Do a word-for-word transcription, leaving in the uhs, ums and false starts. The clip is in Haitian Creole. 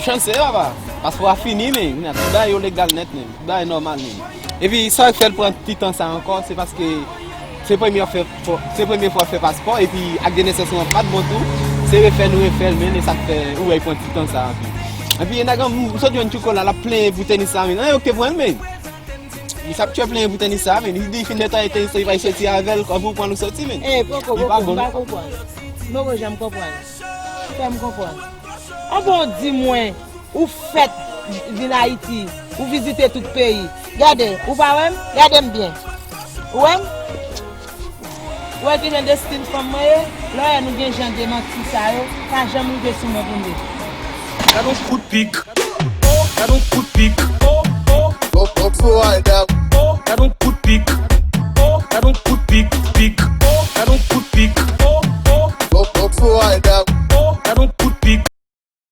Chanse papa, paspò a fini, men, men tout bagay yo legal nèt, men, tout bagay nòmal, men. Epi sa k fè l pran ti tan sa ankò, se paske se premye fè, se premye fwa l fè paspò, epi ak de nesans lan pa t bon tou, se refè nou refè l, men, e sa k fè ou wè l pran ti tan sa anpil. Epi nèg an, m sot jwenn Tchouko la, l ap plenyen pou tenis sa, men, nan yo k te pran l, men. Li t ap tchwe plenyen pou tenis sa, men, li di fin netaye tenis la, li pral soti avè l, kòm pou pran l soti, men. E, poko, poko, m pa konprann. M poko janm konprann. Fè m konprann. An bon, di mwen, ou fèt vin Ayiti, ou vizite tout peyi. Gade, ou pa wè m? Gade m byen. Ou wè m? Ou wè ki jan destin fanm mwen ye? Lè w wè nou gen jan de manti sa yo, pa janm rive sou mwen pou m di. Gad on kout pik. Gad on kout pik.